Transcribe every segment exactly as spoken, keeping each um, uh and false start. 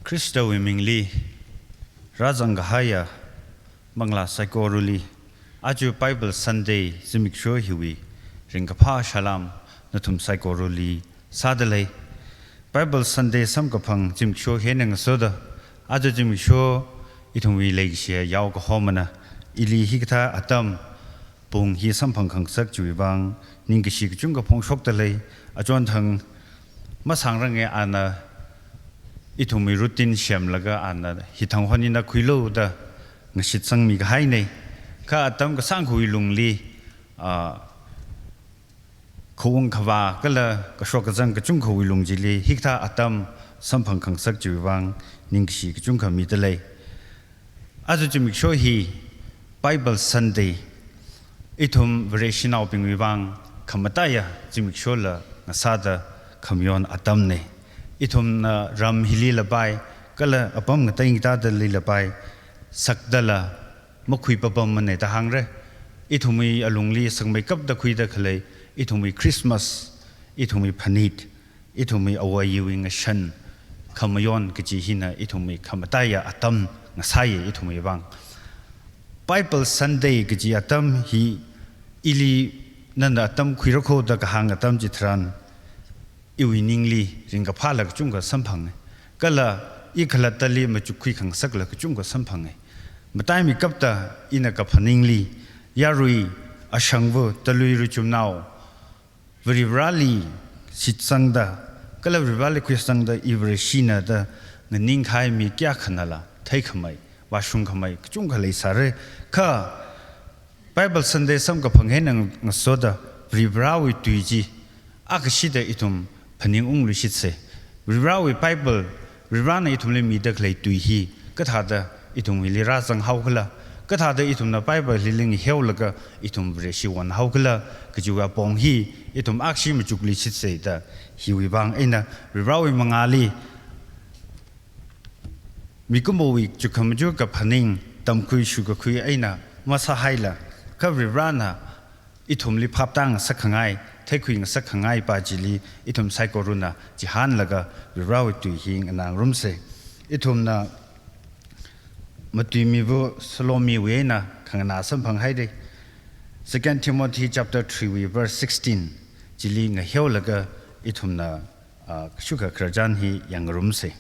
Khristawui mingli rāzang kahaiya manglā saikorali, aja Bible Sunday zimiksho hiwui ringkaphā salam nathum saikorali sādalei. Bible Sunday samkaphang zimiksho hi eina ngasoda, aja zimiksho ithumwui leikashiya yao kahomana ili hikathā atam pung hi samphang khangasak chiwui vang ningkashi kachungkha phongshokdalei. Achonthang masāngranga, ana ithumwui routine semlaga ana hithang hon ina khuilu da ngashitsangmi kahaina. Kha atam kasāngkhawui lungli, ah, khaung khavā kala kashok kazang kachungkhawui lung chili hikathā atam samphang khangasak chiwui vang ningkashi kachungkha midalei. Aja zimiksho hi Bible Sunday, ithum Vareshinaobingwui vang khamataiya zimikshola ngasāda khamayon atamna. Ithumna ram hilila pai, kala apam ngatei ngateidalila pai, sakdala makhui papammana da hāngra. Ithumwui alungli sakmeikapda khuida khalei ithumwui Christmas, ithumwui phanit, ithumwui āwo āyiwui ngashan khamayon kaji hina ithumwui khamataiya atam ngasāya ithumwui vang. Bible Sunday kaji atam hi ili nana atam khuira kho da kahāng atam chitharan, iwui ningli ringkaphāla kachungkha samphanga. Kala i khalattali machukkhui khangasakla kachungkha samphanga. Mataimeikapta ina kaphaningli, yarui, ashangva, talui ruchumnao, Varivarali shitsangda, kala Varivarali khuisangda, i Vareshina da nganingkahai mi kayākhanala theikhamei, vāshungkhamei kachungkha leisāra. Kha Bible Sunday samkaphang hi eina ngasoda Varivarawui tui chi akashida ithum phaningungluishitsa. Varivarawui Bible, Varivarana ithumli mida khalei tui hi kathāda ithumwuili rāzang haokhala, kathāda ithumna Bible hili ngaheolaga ithum Vareshi onhaokhala kajiwui apong hi ithum akhashi machukluishitsa da hiwui vang eina Varivarawui mangāli mikumowui chukkhamaja kaphaning tamkhui shukakhui eina masāhaila, kha Varivarana ithumli phaptāngasakkhangai, theikhuingasakkhangai pa chili ithum saikorana chihānlaga Varivarawui tui hi nganāngarumsa. Ithumna matuimiva Salomiwui eina khanganā samphanghaira. Second Timothy chapter three wui verse sixteen chili ngaheolaga ithumna, ah, kashukha khararchan hi yangngarumsa.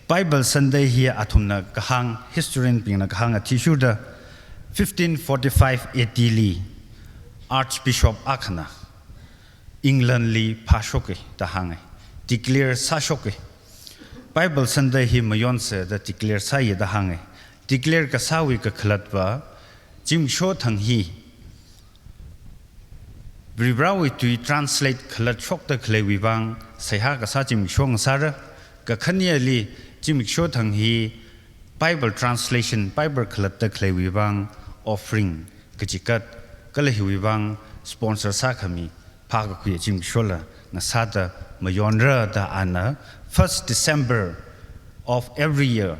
Bible Sunday hi athumna kahāng, historian bingna kahāng athishurda fifteen forty-five A D li Archbishop akhana England li phāshoka da hānga, declare sāshoka. Bible Sunday hi mayonsa da declare sāya da hānga. Declare kasāwui kakhalatva, zimiksho thang hi Varivarawui tui translate khalatshokda khaleiwui vang seihā kasā zimiksho ngasāra. Kakhaneli zimiksho thang hi Bible translation, Bible khalatta khaleiwui vang offering kachikat, kala hiwui vang sponsor sākhami phākakhui zimikshola ngasāda mayonra da ana first December of every year,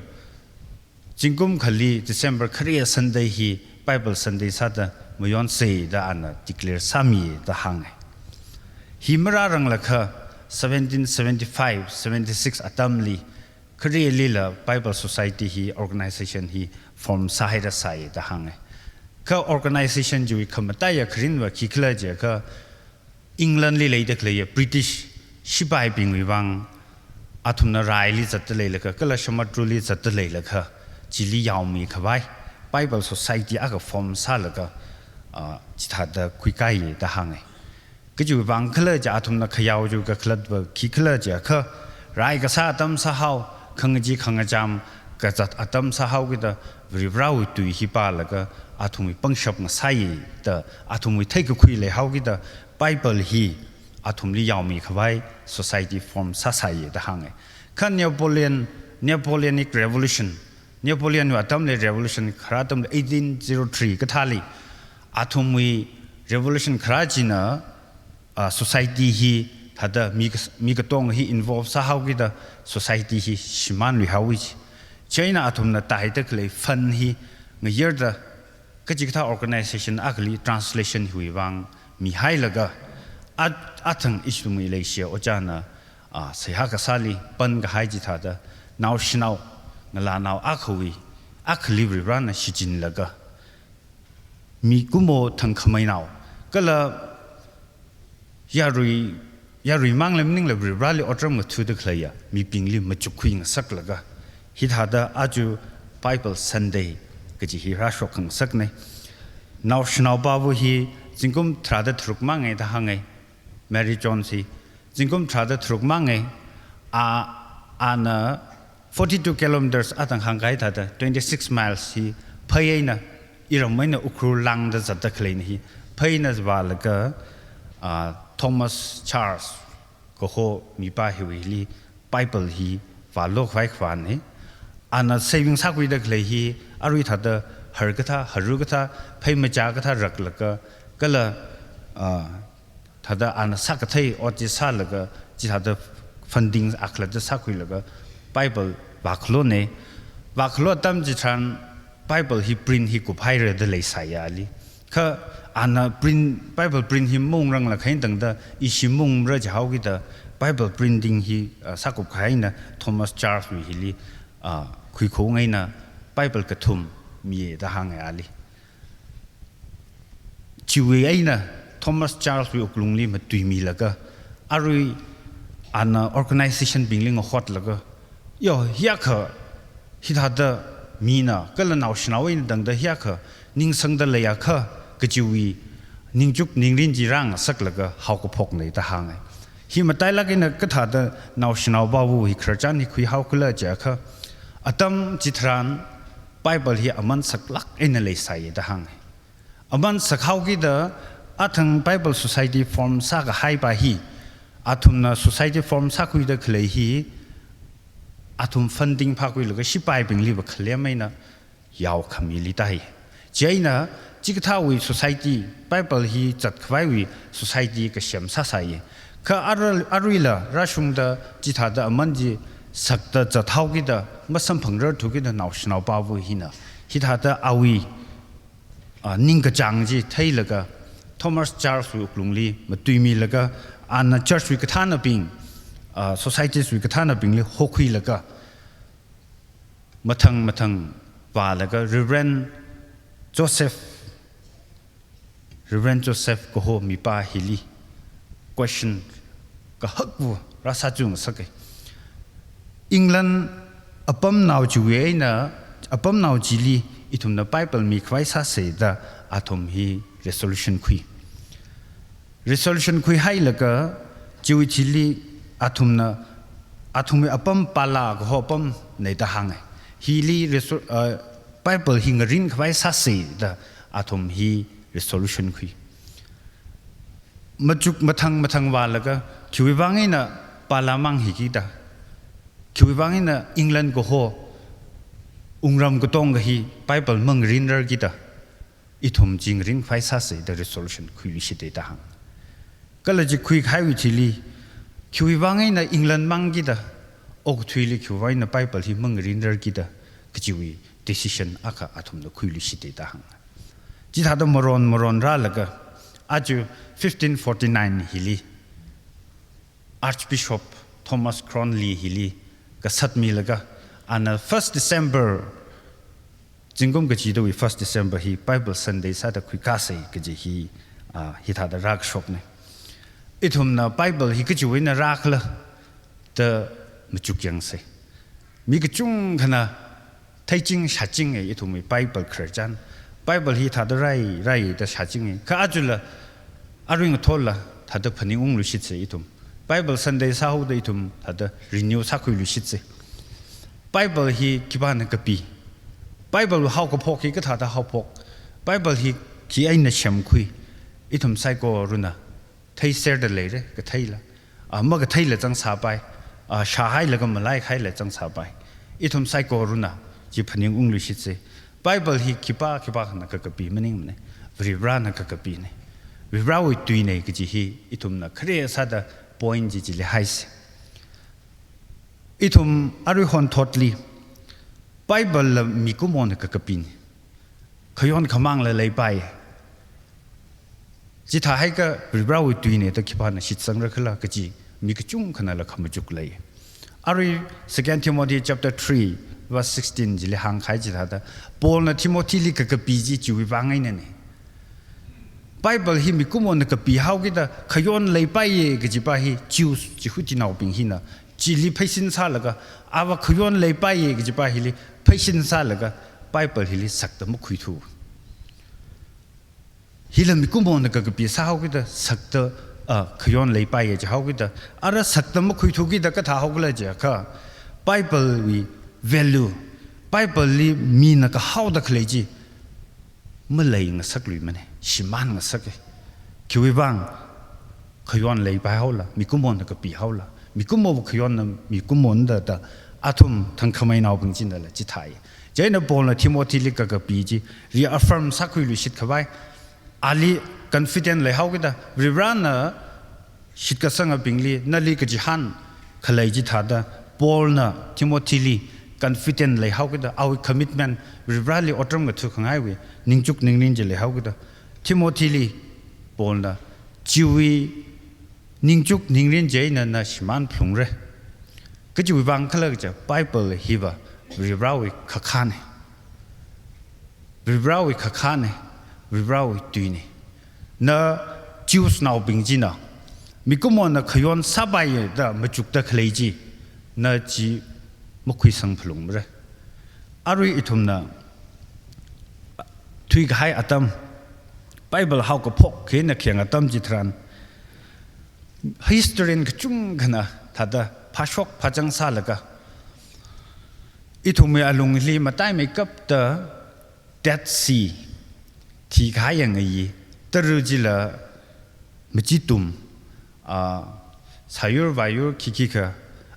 zingkum akhali December khare Sunday hi Bible Sunday sāda mayonsa da ana declare sāmi da hānga. Hi marāranglakha seventeen seventy-five seventy-six atamli kharelila Bible Society hi organization hi form sāhairasai da hānga. Kha organization chiwui khamataiya kharinva khikhala jiakha, England li leida khaleiya British sipaibingwui vang athumna raili zatda leilakha, kala samudrali zatda leilakha, chili yaomi khavai Bible Society akha form sālaga, ah, chithāda khuikaiya da hānga. Kajiwui vang khala jiakha athumna khayao chiwui kakhalatva khikhala jiakha, rai kasā atam sāhao, khangachee khangacham kazat atam sāhaokida Varivarawui tui hi pālaga athumwui pangshap ngasāya da, athumwui theikakhui leihaokida Bible hi athumli yaomi khavai society form sāsāya da hānga. Kha Napoleon, Napoleonic Revolution, Napoleon wui atamli revolution kharā atamli eighteen zero three kathāli, athumwui revolution kharā china, ah, society hi thāda mi kas-, mi katonga hi involve sāhaokida society hi shimānluihaowa chi. Chieina athumna taida khalei fund hi ngayarda kachikathā organization akhali translation hiwui vang mihailaga, a-, athang ithumwui leishiya ojāna, ah, seihā kasāli pankahai chithāda Naoshinao, ngalānao akhawui, akhali Varivarana shichinlaga, mikumo thangkhameinao, kala yarui, yarui mangli maningla Varivarali otram ngathuda khaleiya mibingli machukkhui ngasaklaga, hithāda aja Bible Sunday kaji hi rāshok khangasaknei. Naoshinao pāva hi zingkum tharāda tharuk mangnei da hāngnei. Mary Jones hi zingkum tharāda tharuk mangnei. A, ana forty-two kilometers, athang hāngkahai thāda twenty-six miles hi phei eina, iram eina Ukhrul lāngda zatda khaleina hi phei eina vālaga, a, Thomas Charles kaho mipā hiwuili Bible hi vālu khavai khavānei. Ana saving sākhuida khalei hi arui thāda har kathā, haru kathā, phei machā kathā raklaga, kala, a, thāda ana sākathei ot chi sālaga, chithāda funding akhalatta sākhuilaga Bible vākhalonei. Vākhalo atam chitharan Bible hi print hi kuphaira da leisāya ali. Kha ana print, Bible print hi maungrangla kha eina tangda ishi maungmara jihaokida Bible printing hi, a, sākup kahaina Thomas Charles wui hili, a, khuikhaung eina Bible kathum miya da hānga ali. Chiwui eina Thomas Charles wui wuklungli matuimilaga, arui ana organization bingli ngahotlaga, yo, hiyākha hithāda mina, kala naoshinao eina tangda hiyākha ningsangda leiakha kajiwui ningchuk ningrin chi rāngasaklaga haokaphoknei da hānga. Hi matailāk eina kathāda naoshinao pāva hi khararchan hi khuihaokhala jiakha, atam chitharan Bible hi aman saklāk eina leisāya da hānga. Aman sakhaokida athang Bible Society form sākahaipa hi, athumna society form sākhuida khalei hi, athum funding phākhuilaga shipaibingli va khalem eina yaokhamili tāi. Chieina chikathāwui society, Bible hi zatkhavaiwui society kasem sāsāya. Kha arui, aruila rāshungda chithāda aman chi sakta zathaokida masamphangrarthukida naoshinao pāva hina hithāda awui, a, ningkachāng chi theilaga Thomas Charles wui wuklungli matuimilaga, ana church wui kathānabing, a, societies wui kathānabingli hokhuilaga, mathang mathang vālaga Reverend Joseph, Reverend Joseph kaho mipā hili question kahakva rāsāchungngasaka. England apamnao chiwui eina, apamnao chili ithumna Bible mikhavai sāsa da athum hi resolution khui. Resolution khuihailaga chiwui thili athumna, athumwui apam Palau kaho apamnei da hānga. Hili resol-, uh, Bible hi ngarin khavai sāsa da athum hi resolution khui. Machuk mathang mathang vālaga, khiwui vang eina Palau mang hikida, khiwui vang eina England kaho wungram katonga hi Bible mangarinrarkida, ithum chi ngarin khavai sāsa da resolution khuiluishita da hānga. Kala chi khuikahaiwui thili, khiwui vang eina England mangkida, okathuili khiwui vang eina Bible hi mangarinrarkida, kajiwui decision akha athumna khuiluishita da hānga. Chithāda maron maron rālaga, aja fifteen forty-nine hili, Archbishop Thomas Cranley hili kasatmilaga, ana first December, zingkum kachidawui first December hi Bible Sunday sāda khuikāsa kaji hi, a, hithāda rākashoknei. Ithumna Bible hi kajiwui eina rākhala da machuk yangsa. Mi kachungkhana theiching shāchinga ithumwui Bible khararchan. Bible hi thāda rai, rai da shāchinga. Kha ajala, arui ngathorla, thāda phaningungluishitsa ithum. Bible Sunday sāhaoda ithum thāda renew sākhuiluishitsa. Bible hi khipāna kapi? Bible haokaphok hi kathāda haophok? Bible hi khi eina semkhui? Ithum saikorana theiserda leira, katheila. A, makatheila zangsāpai. A, shāhailaga malaikahaila zangsāpai. Ithum saikorana chi phaningungluishitsa. Bible hi khipā khipākhana kakapi maningmanei. Varivarana kakapinei. Varivarawui tuinei kaji hi ithumna khare sāda point chi chili haisa. Ithum arui honthotli Bible la mikumona kakapinei. Khayon khamāngla leipai. Chithāhaiakha Varivarawui tuinei da khipāna shitsangra khala kaji mi kachungkhanala khamachuk lei. Arui Second Timothy chapter three verse sixteen chili hāngkahai chithāda, Paulna Timothylila kakapi chi chiwui vang einana. Bible hi mikumona kapihaokida khayon leipaiya kajipa hi Jews Jihudinaobing hina chili pheisin sālaga, ava khayon leipaiya kajipa hili pheisin sālaga, Bible hili sakta makhuithu. Hila mikumona kakapi sāhaokida sakta, ah, khayon leipaiya jihaokida, ara sakta makhuithukida kathāhaokhala jiakha, Bible wui value, Bible li mina kahaoda khalei chi maleingasakluimana, shimānngasaka. Khiwui vang, khayon leipaihaola, mikumona kapihaola, mikumo khayonna mikumona da da, athum thangkhameinaobing chinala chithāi. Chieina Paulna Timothyli kakapi chi reaffirm sākhuiluishit khavai, ali confident leihaokida, Varivarana shitkasangabingli nali kachihān khalei chithāda, Paulna Timothyli confident leihaokida, awui commitment Varivarali otram ngathā khangaiwui ningchuk ningrin chi leihaokida, Timothyli Paulna chiwui ningchuk ningrin chieina na shimān phalungra. Kachiwui vang khala kaja, Bible hiva Varivarawui khakhana. Varivarawui khakhana, Varivarawui tuina. Na Jewsnaobing china, mikumona khayon sāpaiya da machukda khalei chi, na chi makhuisang phalungmara. Arui ithumna thuikahai atam, Bible haokaphok eina khayang atam chitharan, historian kachungkhana thāda phāshok phāchang sālaga, ithumwui alungli mataimeikapta Dead Sea, thikahaiya ngayi, tara chila machitum, ah, sāyur vāyur khikhikha,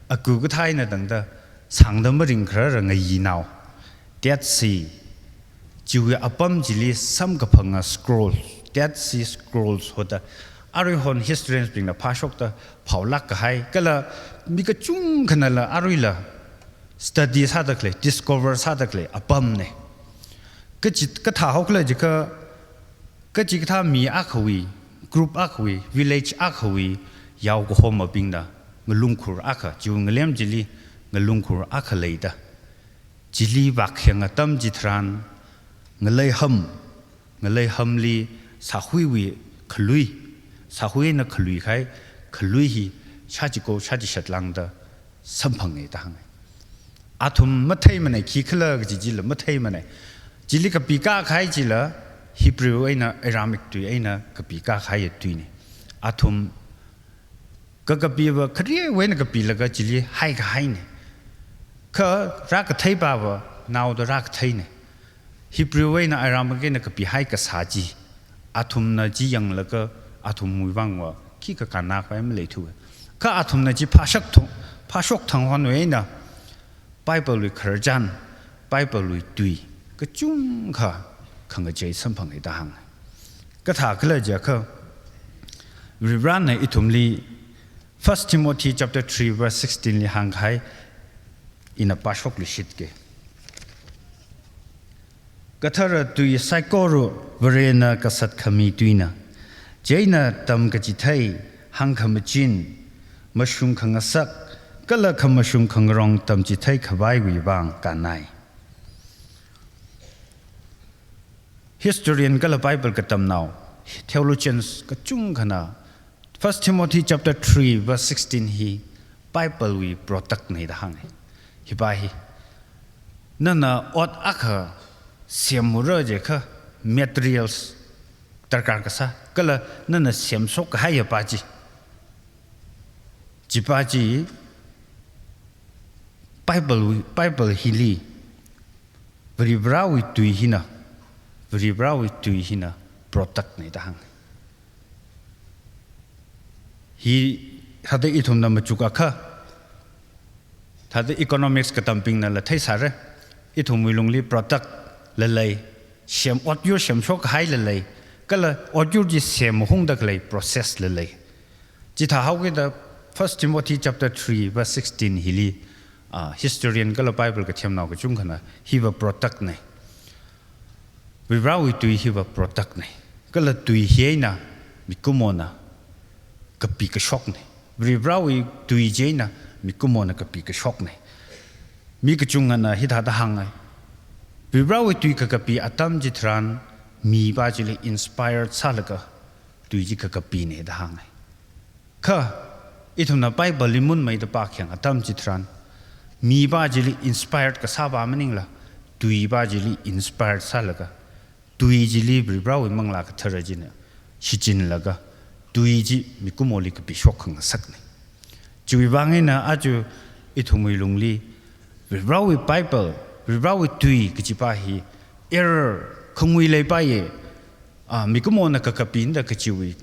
aku kathā eina tangda sāngda maringkharara ngayinao, Dead Sea, chiwui apam chili samkaphanga scroll, Dead Sea Scrolls hoda, aruihon historians bingna phāshokda phaolāk kahai, kala mi kachungkhanala aruila study sāda khalei, discover sāda khalei apamna. Kachi kathāhaokhala jiakha, kachikathā mi akhawui, group akhawui, village akhawui yao kahomabingna ngalungkhur akha, chiwui ngalem chili ngalungkhur akha leida, chili vākhayang atam chitharan, ngaleiham, ngaleihamli sāhuiwui khalui, sāhui eina khaluikahai khalui hi shāchiko shāchishat lāngda samphanga da hānga. Athum matheimana, khikhala kaji chila matheimana. Chili kapikā kahai chila Hebrew eina Aramaic tui eina kapikā kahaiya tuina. Athum kakapiva kharewui eina kapilaga chili haikahaina. Kha rākathei pava naoda rākatheina. Hebrew eina Aramaic eina kapihai kasā chi, athumna chi yanglaga athumwui vangva khikha kannākhavai maleithu. Kha athumna chi phāshak thang, phāshok thanghonwui eina Bible wui khararchan, Bible wui tui kachungkha khangachei samphanga da hānga. Kathākhala jiakha, Varivarana ithumli First Timothy chapter three verse sixteen li hāngkahai ina pāshokluishitke. Kathara tui saikora Varena kasat khami tuina. Chieina tamkachithei, hāngkhamachin, mashung khangasak, kala khamashung khangarong tamchithei khavaiwui vang kannai. Historian kala Bible katamnao, theologians kachungkhana First Timothy chapter three verse sixteen hi Bible wui product na da hānga. Hipa hi, nana ot akha semura jiakha materials darkar kasā, kala nana semshok kahaiya pa chi, chipa chi Bible wui, Bible hili, Varivarawui tui hina, Varivarawui tui hina product na da hānga. Hi, hithāda ithumna machuk akha, thāda economics katambingnala theisāra, ithumwui lungli product la lei, sem, otyur semshok kahai la lei, kala otyur chi semhungda khalei process la lei. Chithāhaokida First Timothy chapter three verse sixteen hili, ah, historian kala Bible kathemnao kachungkhana hiva product na. Varivarawui tui hiva product na. Kala tui hi eina mikumona kapi kashokna. Varivarawui tui chieina mikumona kapi kashokna. Mi kachungana hithāda hānga. Varivarāwui tui kakapi atam chitharan mipā chili inspired sālaga tui chi kakapina da hānga. Kha ithumna Bible li munmeida pākhayang atam chitharan mipā chili inspired kasāpā maningla, tuipā chili inspired sālaga, tui chili Varivarāwui Manglā Kathara china shichinlaga, tui chi mikumoli kapishok khangasakna. Chiwui vang eina aja ithumwui lungli Varivarāwui Bible, Varivarāwui tui kachipā hi error khangui leipaiya, a, mikumona kakapina da kachiwui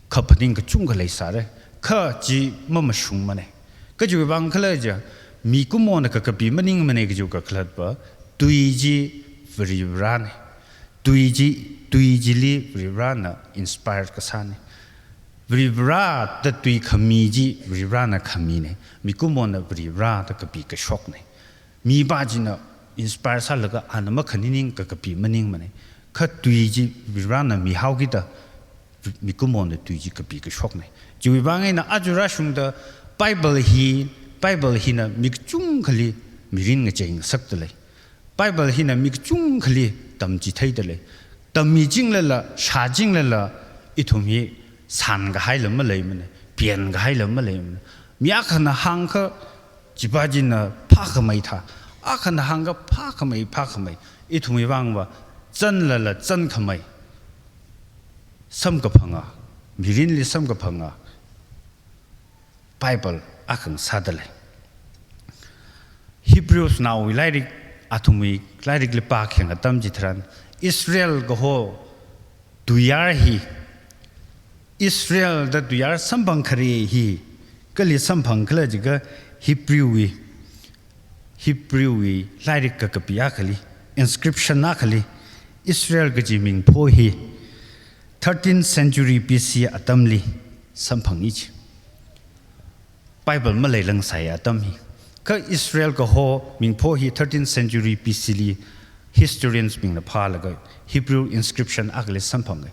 kaphaning kachungkha leisāra. Kha chi mamashungmana. Kachiwui vang khala jiakha, mikumona kakapi maningmana kajiwui kakhalatva, tui chi Varivarāna. Tui chi, tui chili Varivarāna inspired kasāna. Varivarā da tui khami chi Varivarāna khamina. Mikumona Varivarā da kapi kashokna. Mipā china inspire sālaga ana makhaning kakapi maningmana. Kha tui chi Varivarāna mihaokida mikumona tui chi kapi kashokna. Chiwui vang eina aja rāshungda Bible hi, Bible hina mi kachungkhali mirin ngachei ngasakda lei. Bible hina mi kachungkhali tamchitheida lei. Tammi chinglala, shā chinglala, ithum hi sān kahaila maleimana, pian kahaila maleimana. Mi akhana hāngakha, chipā china phākhamei thā, akhana hāngakha phākhamei, phākhamei. Ithumwui vangva, zanlala zankhamei, samkaphanga, mirinli samkaphanga Bible akha ngasāda lei. Hebrews naowui lairik, athumwui lairikli pākhayang atam chitharan, Israel kaho tuiyār hi, Israel da tuiyār samphang khare hi kali samphang khala jiakha, Hebrew wui, Hebrew wui lairik kakapi akhali, inscription akhali, Israel kaji mingpho hi thirteenth century B C atamli samphangi ji. Bible maleilāngsai atam hi. Kha Israel kaho mingpho hi thirteenth century B C li historians bingna phālaga Hebrew inscription akhali samphanga.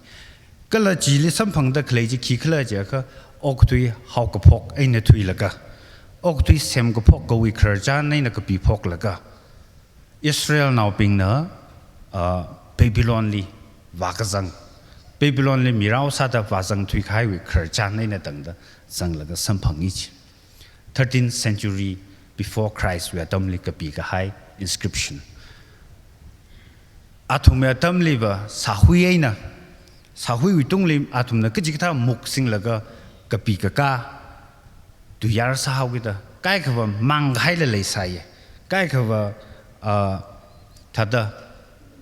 Kala chili samphangda khalei chi khikhala jiakha, okathui haokaphok eina thuilaga, okathui semkaphok kawui khararchan eina kapiphoklaga, Israelnaobingna, ah, Babylon li vākazang, Babylon li mirao sāda vāzangthui kahaiwui khararchan eina tangda zanglaga samphangi ji. Thirteenth century before Christ wui atamli kapi kahai inscription. Athumwui atamliva sāhui eina, sāhuiwui tungli athumna kachikathā muksinglaga kapi kakā tuiyār sāhaokida, kaikhava mang kahaila leisāya, kaikhava, ah, thāda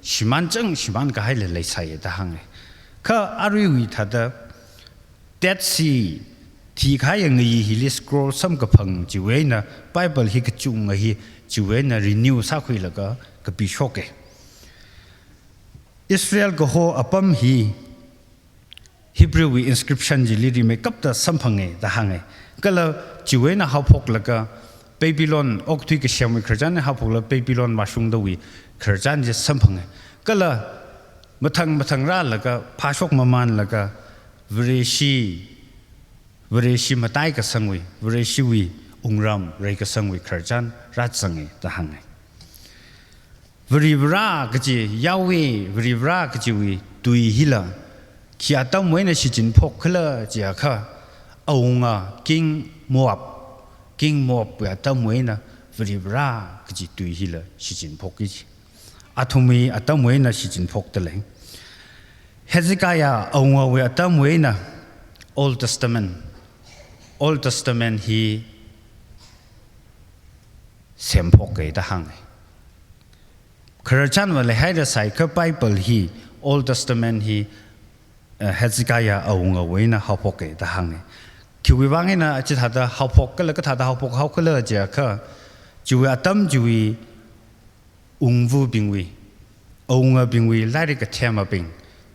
shimān chang shimān kahaila leisāya da hānga. Kha aruiwui thāda Dead Sea thikahai ngayi hili scroll samkaphang chiwui eina Bible hi kachunga hi chiwui eina renew sākhuilaga kapishoka. Israel kaho apam hi Hebrew wui inscription chili rimeikapta samphanga da hānga. Kala chiwui eina haophoklaga Babylon, okathui kasemwui khararchan eina haophoklaga Babylon vāshungdawui khararchan chi samphanga. Kala mathang mathang rālaga, phāshok mamānlaga, Vareshi, Vareshi mataikasangwui, Vareshiwui wungram reikasangwui khararchan rāzanga da hānga. Varivarā kaji, Yahweh, Varivarā kajiwui tui hila khi atamwui eina shichinphok khala jiakha, awunga King Moab, King Moab wui atamwui eina Varivarā kaji tui hila shichinphokki ji. Athumwui atamwui eina shichinphokda lei. Hezekiah awungawui atamwui eina Old Testament, Old Testament hi semphoka da hānga. Khararchanva leihaida sāakha Bible hi, Old Testament hi, eh, Hezekiah awungawui eina haophoka da hānga. Khiwui vang eina chithāda haophok kala kathāda haophok haokhala jiakha, chiwui atam chiwui wungvabingwui, awungabingwui lairik kathemabing,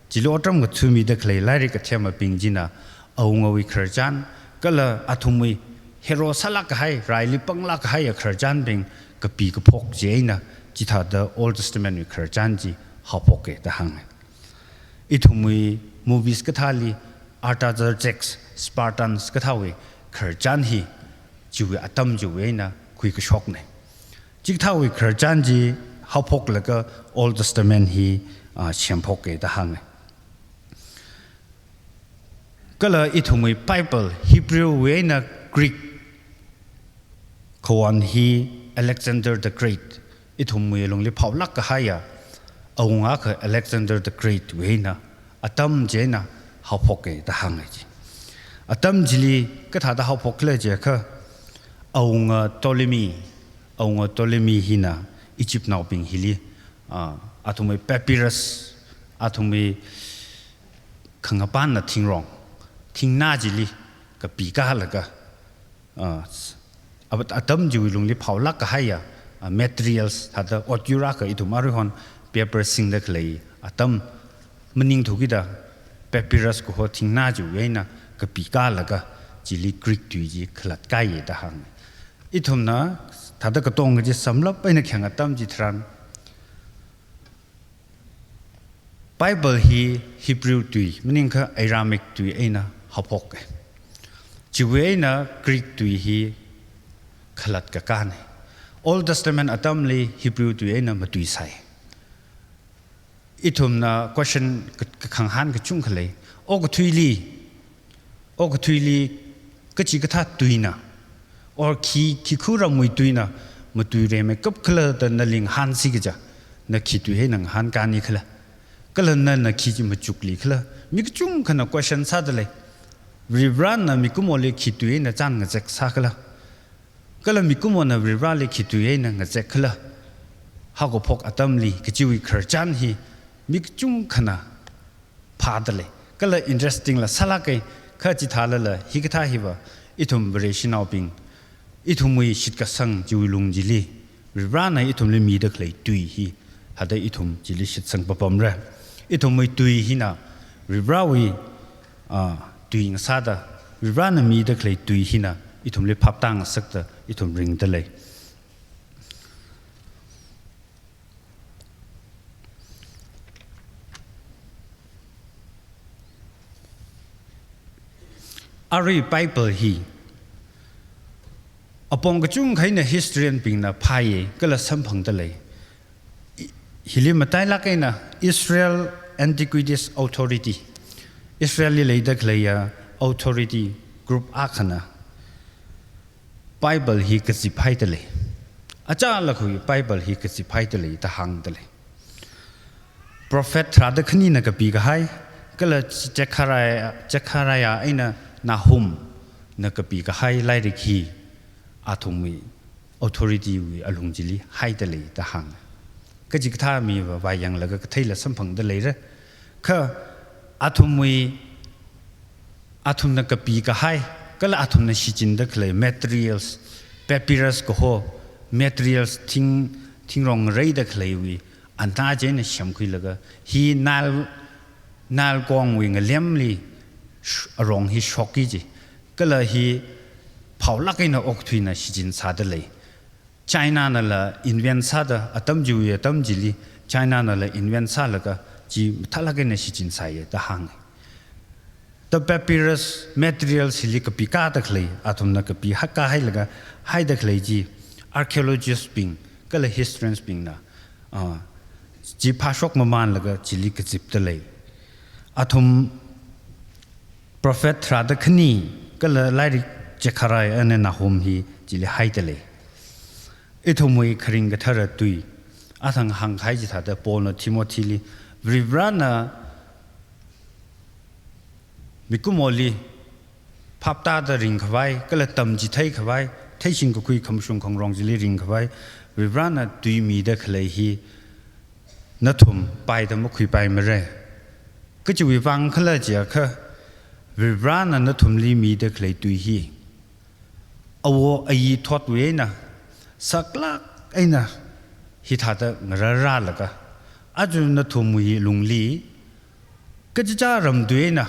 chili otram kathumida khalei lairik kathemabing china awungawui khararchan, kala athumwui hero sālāk kahai, raili panglāk kahaiya khararchanbing kapi kaphok chieina chithāda Old Testament wui khararchan chi haophoka da hānga. Ithumwui movies kathāli Artaxerxes, Spartans kathāwui khararchan hi chiwui atam chiwui eina khuikashokna. Chikathāwui khararchan chi haophoklaga Old Testament hi, ah, semphokka da hānga. Kala ithumwui Bible, Hebrew wui eina Greek kawon hi Alexander the Great, ithumwui lungli phaolāk kahaiya awunga akha Alexander the Great wui eina atam chieina haophoka da hānga chi. Atam chili kathāda haophokkhala jiakha, awunga Ptolemy, awunga Ptolemy hina Egyptnaobing hili, ah, athumwui papyrus, athumwui khangapanna thingrong, thingnā chili kapikālaga, ah, s-, avat-, atam chiwui lungli phaolāk kahaiya, ah, materials, thāda otyur akha ithum aruihon paper singda khalei atam maningthu kida papyrus kaho thingnā chiwui eina kapikālaga chili Greek tui chi khalatkāya da hānga. Ithumna thāda katonga chi samlap eina khayang atam chitharan, Bible hi Hebrew tui, maningakha Aramaic tui eina haophoka. Chiwui eina Greek tui hi khalatkakāna. Old Testament atamli Hebrew tui eina matuisai. Ithumna question ka-, kakhangahān kachungkha lei. Okathuili, okathuili kachikathā tuina, or khi, khi khu ramwui tuina matuireimeikap khala da nali ngahānsi kaja, na khi tui eina ngahānkāni khala? Kala nana khi chi machukli khala? Mi kachungkhana question sāda lei. Varivarana mikumoli khi tui eina chān ngazek sākhala? Kala mikumona Varivarali khi tui eina ngazek khala? Haokaphok atamli kachiwui khararchan hi mi kachungkhana phāda lei. Kala interesting la sālāka, kha chithālala hikathā hiva ithum Vareshinaobing, ithumwui shitkasang chiwui lung chili Varivarana ithumli mida khalei tui hi, hithāda ithum chili shitsang papamra. Ithumwui tui hina Varivarawui, ah, tui ngasāda, Varivarana mida khalei tui hina ithumli phaptā ngasakta ithum ringda lei. Arui Bible hi apong kachungkha eina historian bingna phāya kala samphangda lei. I-, hili matailāk eina Israel Antiquities Authority, Israelli leida khaleiya authority group akhana Bible hi kaziphaida lei. Achālakha Bible hi kaziphaida lei da hāngda lei. Prophet tharāda khanina kapikahai, kala Zechariah, Zechariah eina Nahumna kapikahai lairik hi athumwui authority wui alung chili haida lei da hānga. Kachikathā miva vāyanglaga katheila samphangda leira. Kha athumwui, athumna kapikahai, kala athumna shichinda khalei materials, papyrus kaho materials thing, thingrong ngareida khaleiwui anā chieina semkhuilaga, hi Nile, Nile kongwui ngalemli sh-, arong hi shokki ji. Kala hi phaolāk eina okathuina shichin sāda lei. China nala invent sāda, atam chiwui atam chili China nala invent sālaga chi mathālāk eina shichin sāya da hānga. The papyrus materials hili kapikāda khalei, athumna kapi haka hailaga haida khalei chi archaeologist bing kala historians bingna, ah, chi phāshok mamanlaga chili kazipda lei. Athum prophet tharāda khani kala lairik Zechariah eina Nahum hi chili haida lei. Ithumwui kharing kathara tui, athang hāngkahai chithāda Paulna Timothyli, Varivarana mikumoli phaptāda ringkhavai, kala tamchitheikhavai, theishing kakhui khamashung khangarong chili ringkhavai, Varivarana tui mida khalei hi nathum paida makhuipaimara. Kachiwui vang khala jiakha, Varivarana nathumli mida khalei tui hi awo ayi thotwui eina, saklāk eina hithāda ngararrālaga, aja nathumwui lungli kachichā ram tui eina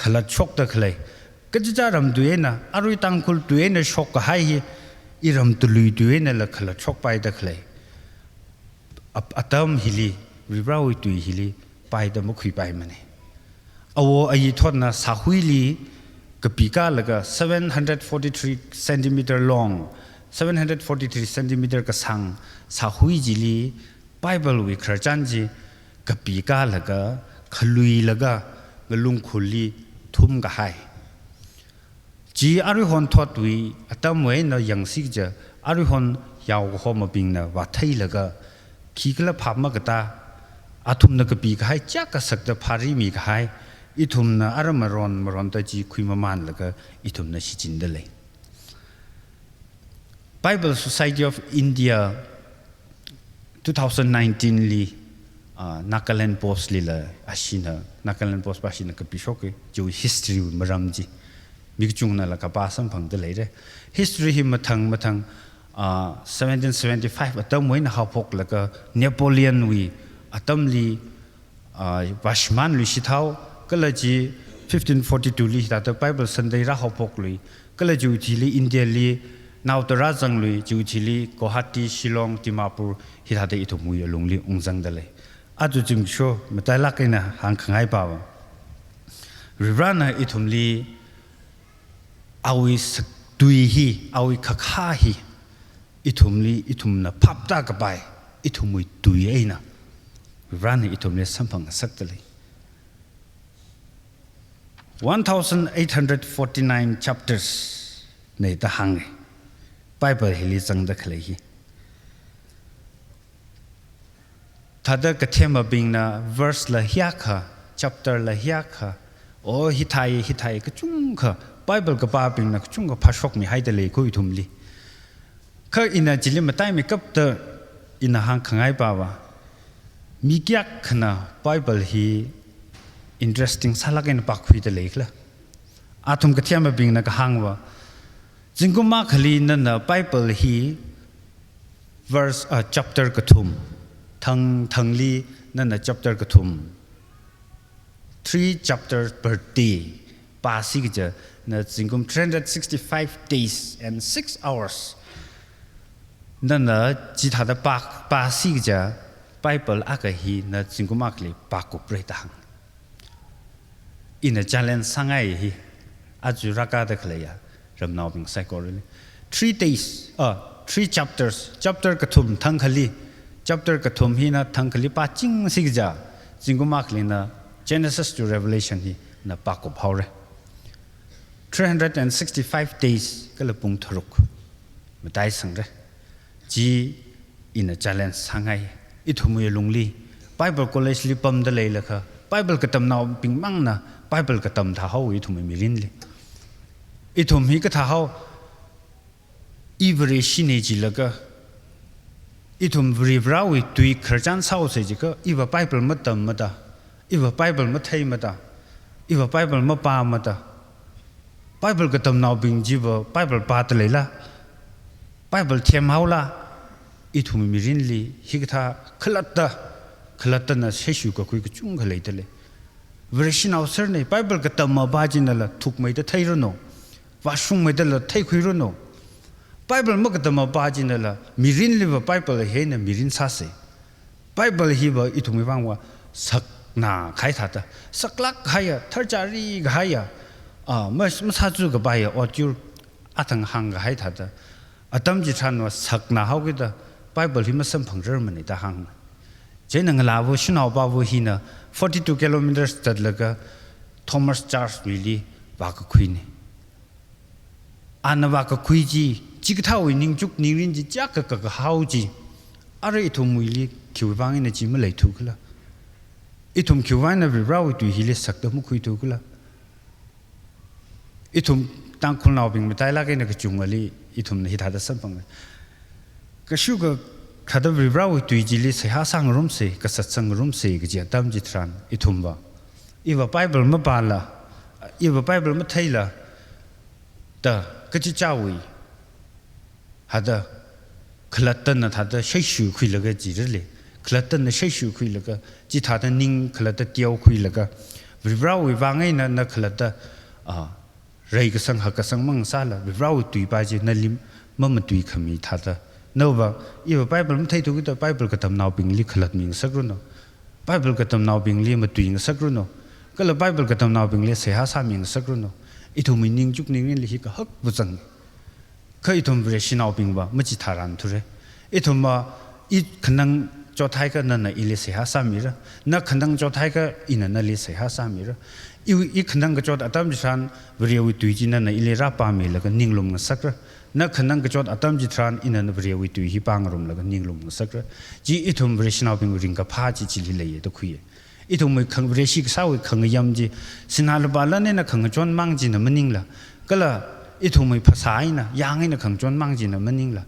khalatshokda khalei, kachichā ram tui eina, arui Tangkhul tui eina shokkahai hi, iram tului tui einala khalatshokpaida khalei. Ap-, atam hili, Varivarawui tui hili paida makhuipaimana. Awo ayi thotna sāhuili kapikālaga seven hundred forty-three centimeter long, seven hundred forty-three centimeter kasāng sāhui chili Bible wui khararchan chi kapikālaga, khaluilaga, ngalungkhulli thumkahai. Chi aruihon thotwui atamwui eina yangsi kaja, aruihon yaokahomabingna vātheilaga, khikhala phap makatā, athumna kapikahai chiyākha sakta phārimikahai, ithumna ara maron maronda chi khuimamānlaga ithumna shichinda lei. Bible Society of India two thousand nineteen li, ah, Nagaland Post lila ashina, Nagaland Post pa ashina kapishoka, chiwui history wui maram chi. Mi kachungnala kapā samphangda leira. History hi mathang mathang, ah, seventeen seventy-five atamwui eina haophoklaga Napoleon wui atamli, ah, vāshimānluishithao, kala chi fifteen forty-two li hithāda Bible Sunday rāhaophoklui, kala chiwui thili India li naoda rāzanglui, chiwui thili Guwahati, Shillong, Dimapur, hithāda ithumwui alungli ungzangda lei. Aja zimiksho matailāk eina hāngkhangai pava, Varivarana ithumli awui sak-, tui hi, awui khakha hi, ithumli, ithumna phaptākapai, ithumwui tui eina Varivarana ithumli samphangngasakda lei. One thousand eight hundred forty-nine chapters nei da hānga, Bible hili zangda khalei hi. Thāda kathemabingna verse la hiyākha, chapter la hiyākha, o hithāi, hithāi kachungkha, Bible kapābingna kachungkha phāshokmihaida lei ko ithumli. Kha ina chili mataimeikapta ina hāngkhangai pava, mi kayākhana Bible hi interesting sālāk eina pākhuida leikhala? Athum kathemabingna kahāngva, zingkum akhali nana Bible hi verse, ah, chapter kathum, thang, thangli nana chapter kathum, three chapters per day pāsi kaja, na zingkum three hundred sixty-five days and six hours nana chithāda pā, pāsi kaja, Bible akha hi na zingkum akhali pākupra da hānga. Ina challenge sāngai hi, aja rākada khaleiya ramnaobing saikorali. Three days, ah, three chapters, chapter kathum thangkhali, chapter kathum hina thangkhali pāchingsi kaja, zingkum akhali na Genesis to Revelation hi na pākuphaora. Three hundred and sixty-five days kala pung tharuk mataisangra. Chi ina challenge sāngai. Ithumwui alungli, Bible college li pamda leilakha, Bible katamnaobing mangna Bible katam thāhao ithumwui mirinli. Ithum hi kathāhao, i Vareshina jilaga, ithum Varivarawui tui khararchan sāhaosa jiakha, iva Bible matammada, iva Bible matheimada, iva Bible mapāmada. Bible katamnaobing chiva Bible pāda leila, Bible themhaola, ithumwui mirinli hikathā khalatta, khalattana seishu kakhui kachungkha leida lei. Vareshinao serne, Bible katam mapā chinala thukmeida theiranu, vāshungmeidala theikhuiranu. Bible makatam mapā chinala mirinliva Bible hi eina mirin sāsa. Bible hiva ithumwui vangva saknā kahai thāda, saklāk kahaiya, tharchari kahaiya, ah, mas-, masāchu kapaiya, otyur athang hāngkahai thāda, atam chitharanva saknā haokida Bible hi masamphangrarmana da hānga. Chieina ngalāva shanaopava hina forty-two kilometers tatlaga Thomas Charles wuili vākakhuina. Ana vākakhui chi, chikathāwui ningchuk ningrin chi, chiyākha kakahao chi, ara ithumwuili khiwui vang eina chi maleithukhala? Ithum khiwui vang eina Varivarawui tui hili sakta makhuithukhala? Ithum Tangkhulnaobing matailāk eina kachungkhali ithumna hithāda samphanga. Kashuka thāda Varivarawui tui chili seihā sāngarumsa, kasat sāngarumsa kaji atam chitharan ithumva, iva Bible mapāla, iva Bible matheila da kachichāwui, hāda khalattana thāda seishu khuilaga jirale, khalattana seishu khuilaga, chithāda ning khalatta teokhuilaga, Varivarawui vang eina na khalatta, ah, reikasang hakkasang mangasāla, Varivarawui tuipā chi nali mamatui khami thāda, nava, iva Bible matheithukida Bible katamnaobingli khalatmingasakranu, Bible katamnaobingli matuingasakranu, kala Bible katamnaobingli seihā sāmingasakranu. Ithumwui ning chukningli hi kahakva zang. Kha ithum Vareshinaobingva machitharan thura. Ithumva i khanang chothaiakha nana ili seihā sāmira. Na khanang chothaiakha ina nali seihā sāmira. I, i khanang kachot atam chitharan Varewui tui chi nana ili rāpāmilaga ninglum ngasakra. Na khanang kachot atam chitharan ina Varewui tui hi pāngarumlaga ninglum ngasakra. Chi ithum Vareshinaobingwui ringkaphā chi chili leiya da khuiya. Ithumwui khang, Vareshi kasāwui khangayam chi, sinā lupā lan eina khangachon mang china maningla, kala ithumwui phasā eina, yang eina khangachon mang china maningla,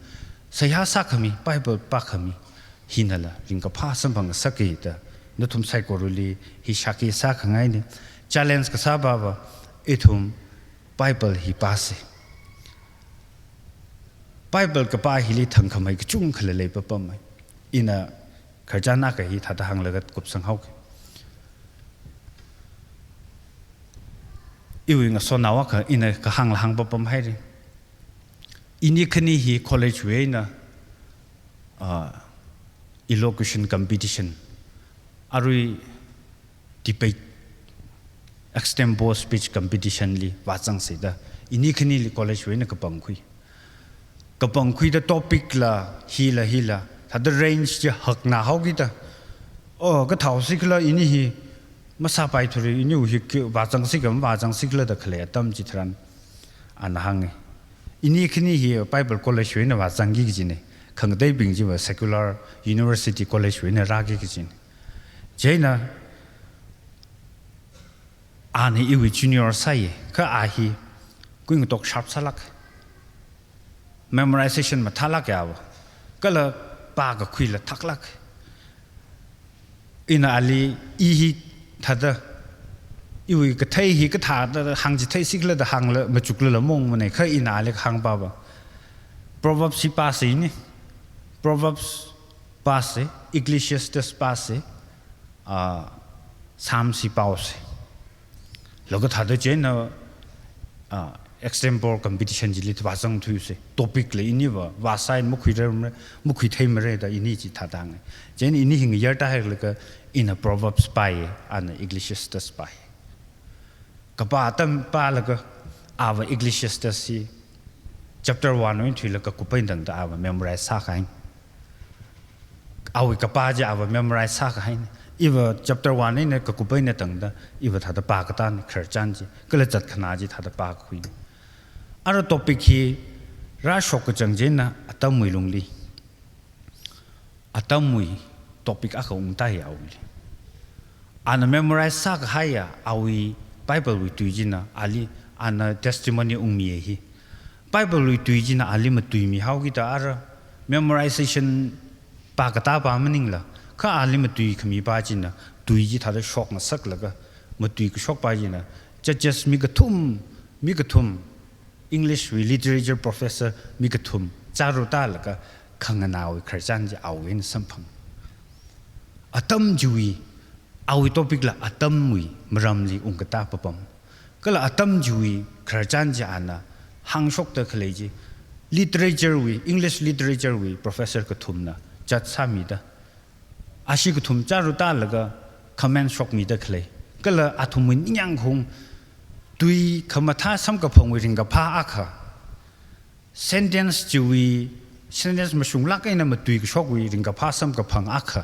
seihā sākhami, Bible pākhami, hinala ringkaphā samphang ngasaka da nathum saikorali hi shākhi sākhangaina. Challenge kasāpava, ithum Bible hi pāsa. Bible kapā hili thangkhamei kachungkhala leipapamma. Ina khararchan akha hi thāda hānglaga kupsang haoka. Iwui ngasotnao akha ina kahāngla hāngpapam haira. Ini khani hi college wui eina, ah, elocution competition, arui debate, extempore speech competition li vāzangsa da, ini khanili college wui eina kapangkhui. Kapangkhuida topic la, hila, hila, thāda range chi hakna haokida, oh, kathāhaosi khala ini hi, masāpaithura, iniwui hi ki, vāzangsi kha, mavāzangsi khala da khalei atam chitharan, ana hānga. Ini khani hi Bible college wui eina vāzangki kajina. Khangateibing chiva secular university college wui eina rāki kajina. Chieina, ana iwui junior sāya, kha a hi kuingatok sharp sālāk. Memorization mathālāka ava. Kala pākakhuila thaklāk. Ina ali i hi thāda, iwui kathei hi kathāda hāngchitheisi khala da hāngla machuklala maungmana, kha ina ali kahāngpava, Proverbs hi pāsa ini. Proverbs pāsa, Ecclesiastes pāsa, ah, Psalms hi pāsa. Laga thāda chieina, ah, extempore competition chili vāzangthuisa. Topic la iniva, vāsā eina makhuirarmara, makhuitheimara da ini chithāda hānga. Chieina ini hi ngayartā hailaga ina Proverbs pāya, ana Ecclesiastes pāya. Kapā atam pālaga, ava Ecclesiastes hi chapter one wui eina thuilaga kakup eina tangda ava memorize sākahaina. Awui kapā chi ava memorize sākahaina. Iva chapter one eina kakup eina tangda, iva thāda pākatāna khararchan chi, kala zatkhanā chi thāda pākakhuina. Ara topic hi rāshok kachang chieina atamwui lungli, atamwui topic akha ungtāya awuili. Ana memorize sākahaiya awui Bible wui tui china, ali, ana testimony ungmiya hi. Bible wui tui china ali matuimi haokida ara memorization pākatā pā maningla, kha ali matuikhami pā china, tui chi thāda shok ngasaklaga, matui kashok pā china, judges mi kathum, mi kathum, English wui literature professor mi kathum, chāru tālaga khanganāwui khararchan chi awui eina samphang. Atam chiwui, awui topic la atamwui maramli ungkatā papam. Kala atam chiwui khararchan chi ana hāngshokda khalei chi, literature wui, English literature wui professor kathumna judge sāmida, ashi kathum chāru tālaga comment shokmida khalei. Kala athumwui ningyāng khaung tui khamathā samkaphangwui ringkaphā akha, sentence chiwui, sentence mashunglāk eina matui kashokwui ringkaphā samkaphang akha,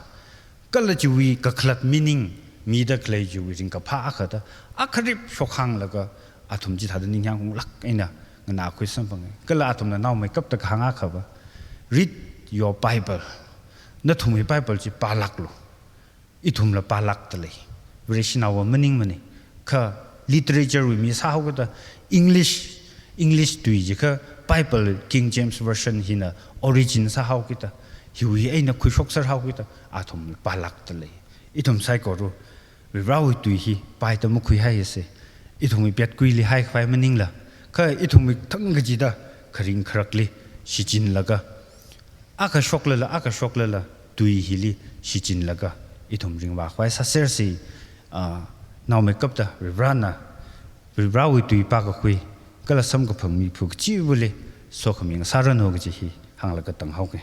kala chiwui kakhalat meaning mida khalei chiwui ringkaphā akha da, akharip shokhānglaga athum chithāda ningyāng khaunglāk eina nganākhui samphanga. Kala athumna naomeikapta kahāng akhava, "Read your Bible." Nathumwui Bible chi pālāklu. Ithumla pālākda lei. Vareshinaova maningmana. Kha literature wui mi sāhaokida English, English tui jiakha Bible King James Version hina origin sāhaokida, hiwui eina khuishokser haokida, athum pālākda lei. Ithum saikora Varivarāwui tui hi pāda makhuihaisa. Ithumwui piatkuili haikhavai maningla, kha ithumwui thang kachida kharing kharakli shichinlaga, akha shoklala, akha shoklala, tui hili shichinlaga, ithum ringvākhavai sāsersi, ah, naomeikapta Varivarāna, Varivarāwui tui pākakhui, kala samkaphang miphu kachivali sokhami ngasāranu kaji hi hānglaga tanghaoke.